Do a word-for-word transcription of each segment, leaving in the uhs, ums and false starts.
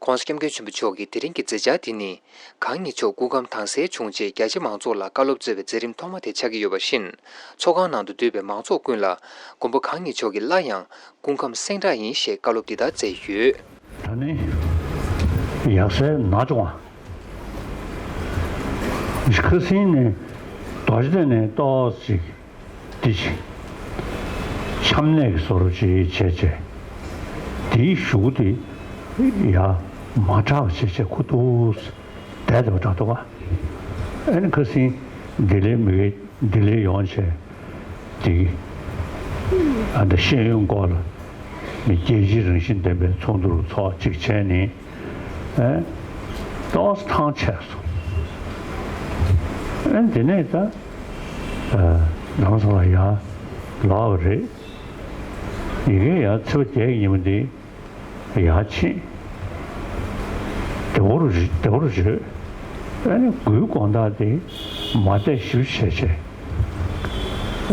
༸གོང་ས་༸སྐྱབས་མགོན་ཆེན་པོ་མཆོག་གི་དེ་རིང་གི་མཛད་འཆར་དེ་ནི། གང་ཉིད་མཆོག་སྐུ་ཁམས་དྭངས་གསལ་བྱུང་རྗེས་རྒྱ་ཆེ་མང་ཚོགས་ལ་བཀའ་སློབ་སྩལ་བའི་མཛད་རིམ་ཐོག་མ་དེ་ཆགས་ཀྱི་ཡོད་པ་བཞིན། ཚོགས་ཁང་ནང་དུ་འདུས་པའི་མང་ཚོགས་ཀུན་ལ། མགོན་པོ་གང་ཉིད་མཆོག་གིས་སླར་ཡང་སྐུ་ཁམས་སེང་བྲག་ཡིན་ཞེས་བཀའ་སློབ་འདི་ལྟར་སྩལ་ཡོད། ད་ནི་ཡག་སའི་ན་བྱུང་བ། ཁ་སང་ནས་རྡོ་རྗེ་གདན་ནས་ཏོག་ཙམ་ཅིག་འདི་ཅིག་ཆམ་ནད་ཀྱི་བཟོ་འདྲ་ཅིག་བྱས་བྱས། དེའི་གཞུག་གུ་དེ་ཡ་མ་དྲག་པ་བྱས་བྱས་ཁུ་ཐུག་བསྡད་བསྡད་པ་འདྲ་འདུག་ག་ཨ་ནི་ཁ་སང་ལྡི་ལི་མི་དགེ་ལྡི་ལི་ཡོང་བྱས། དེ་ཨ་ད་ཤེས་ཡོན་སྐོར་ལ་མི་རྒྱལ་སྤྱིའི་རང་བཞིན་ལྡན་པའི་ཚོགས་འདུ་ཚོགས་གཅིག་བྱས་ནས་ཨེ་ཏོག་ཙམ་ཐང་ཆད་སོང་། ཨེ་དེ་ནས་ད་ཨ་རྡ་རམ་ས་ལ་ཡར་ལོག་པ་རེད། ཡི་གེ་ཡར་ཚེས་པ་བརྒྱད་ཀྱི་ཉིན་མོ་འདི། ཡར་ཕྱིན། བདེ་པོ་རུ་བདེ་པོ་རུ་བྱོས། ཨ་ནི་མགུལ་དགོང་དག་དེ་མ་བསྡད་ཞིབ་བྱས་བྱས།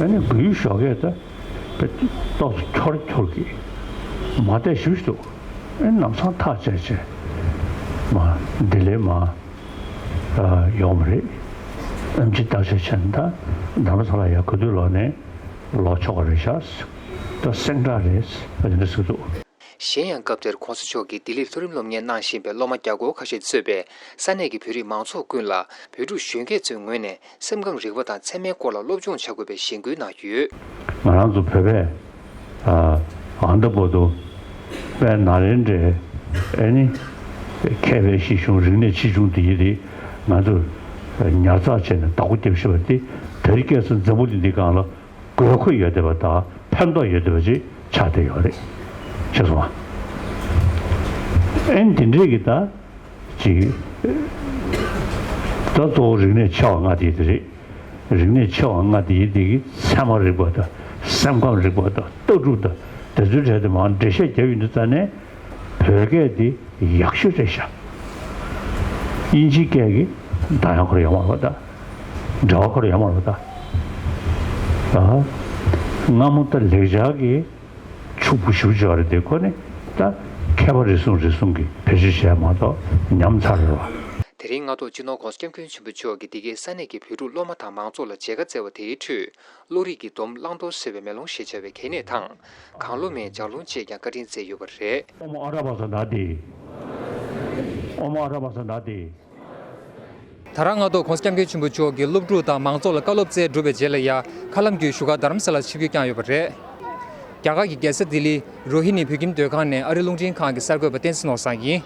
ཨ་ནི་མགུལ་ཞོགས་ཀས་ད་དཔེ་ཏོག་ཙམ་འཁྱོར་འཁྱོར་གྱིས་མ་བསྡད་ཞིབ་འདུག་ཨ་ནི་ལམ་སང་ཐག་བཅད་བྱས་མ་ལྡི་ལི་མ་ཡོང་བ་རེད། ཨེམ་ཆི་བརྟག་དཔྱད་བྱས་ན་ད་རྡ་རམ་ས་ལ་ཡར་ག་དུས་ལོག་ནས་ལོག་ཆོག་གི་རེད་ཤག་ད་སེང་བྲག་རེད་ཨ་ནི་འདྲ་ཟེར་གྱི་འདུག་གཞན་ཡང་སྐབས་དེར་༸གོང་ས་མཆོག་གིས་ལྡི་ལིར་མཐོ་རིམ་སློབ་གཉེར་གནང་བཞིན་པའི་སློབ་མ་བརྒྱ་སྐོར་ཁ་ཤས་གཙོས་པའི་ས་གནས་ཀྱི་བོད་རིགས་མང་ཚོགས་ཀུན་ལ་བོད་ཕྲུག་གཞོན་སྐྱེས་ཚོའི་ངོས་ནས་སེམས་ཁམས་རིག་པ་དང་ཚད་མའི་སྐོར་ལ་སློབ་སྦྱོང་བྱ་དགོས་པའི་གཞེན་སྐུལ་གནང་ཡོད། ང་རང་ཚོ་བོད་པས་ཨ་ད་བར་དུ་དཔལ་ནཱ་ལེནྡྲའི་ཨེ་ནི་མཁས་པའི་གཞི་གཞུང་རིག་གནས་ཆེ་ཆུང་དེ་ཡི་དེ་ང་ཚོ་ཉར་ཚགས་བྱས་ནས་བདག་པོ་རྒྱབ་ཤེས་པ་དེ་བོད་རིགས་སྐད་ས་འཛམ་བུ་གླིང་འདིའི་སྒང་ལ། དགོས་མཁོ་ཡོད་བསྡད་པ་དང་ཕན་ཐོགས་ཡོད་བསྡད་པ་ཅིག་ཆགས་བསྡད་ཡོད་རེད། ཤེས་སོང་ཨ། ཨེ་འདི་འདྲས་ཀྱི་ད་ཅིག་ད་གཙོ་བོ་རིག་གནས་ཆེ་བ་ལྔ་དེ་དེ་རེད། རིག་གནས་ཆེ་བ་ལྔ་དེ་དེ་གི་ཚད་མ་རིག་པ་དང་སེམས་ཁམས་རིག་པ་དང་ལྟ་གྲུབ་དང་དེ་ཚོའི་གྲས་དེ་མར་འགྲེལ་བཤད་རྒྱབ་ཡོང་དུས་ཙ་ནས། བོད་སྐད་འདི་ཡག་ཤོས་རེད་ཤག་དབྱིན་ཇིའི་སྐད་ཀྱི་གདངས་ཡག་ཁོ་རང་ཡོད་མ་རེད་པ་ད། འབྲེལ་བ་ཁོ་རང་ཡོད་མ་རེད་པ་ད། ད་སྔ་མོ་ད་ལེགས་སྦྱར་གྱི་ཕྱུག་པོ་ཞེ་པོ་ཅིག་ཡོད་རེད་དེ་ཁོ་ནི་ད་མཁས་པ་རེ་ཟུང་རེ་ཟུང་གིས་བེད་སྤྱོད་བྱས་མ་གཏོགས་ཉམས་ཚར་རེད་པ། དེ་རིང་སྔ་ཐོག་སྤྱི་ནོར་༸གོང་ས་༸སྐྱབས་མགོན་ཆེན་པོ་མཆོག་གིས་འདི་གའི་ས་གནས་ཀྱི་བོད་ཕྲུག་སློབ་མ་དང་མང་ཚོགས་ལ་མཇལ་ཁ་བསྩལ་བ་དེའི་ཁྲོད། བློ་རིག་གི་སྡོམ་བླང་དོར་ཟེར་བའི་མེ་ལོང་ཞེས་བྱ་བའི་གལ་གནད་དང་། གང་བློ་མེད་ལྗགས་ལུང་བཅས་ཀྱང་བཀའ་དྲིན་སྩལ་ཡོད་པ་རེད། ཨོཾ་ཨ་ར་པ་ཙ་ན་དྷཱིཿ་ཨོཾ་ཨ་ར་པ་ཙ་ན་དྷཱིཿ་ད་རང་སྔ་ཐོག་༸གོང་ས་༸སྐྱབས་མགོན་ཆེན་པོ་མཆོག་གིས་སློབ་ཕྲུག་དང་མང་ཚོགས་ལ་བཀའ་སློབ་སྩལ་གྲུབ་པའི་རྗེས་ལ་ཡ་མཁའ་ལམ་བརྒྱུད་བཞུགས་སྒར་རྡ་རམ་ས་ལར་ཆིབས་བསྒྱུར་བསྐྱངས་ཡོད་པ་རེད། རྒྱ་གར་གྱི་རྒྱལ་ས་ལྡི་ལིའི་རོ་ཧི་ནི་བོད་ཁྱིམ་སྡོད་ཁང་ནས་ཨ་རི་རླུང་འཕྲིན་ཁང་གི་གསར་འགོད་པ་བསྟན་འཛིན་ནོར་བཟང་ཡིན།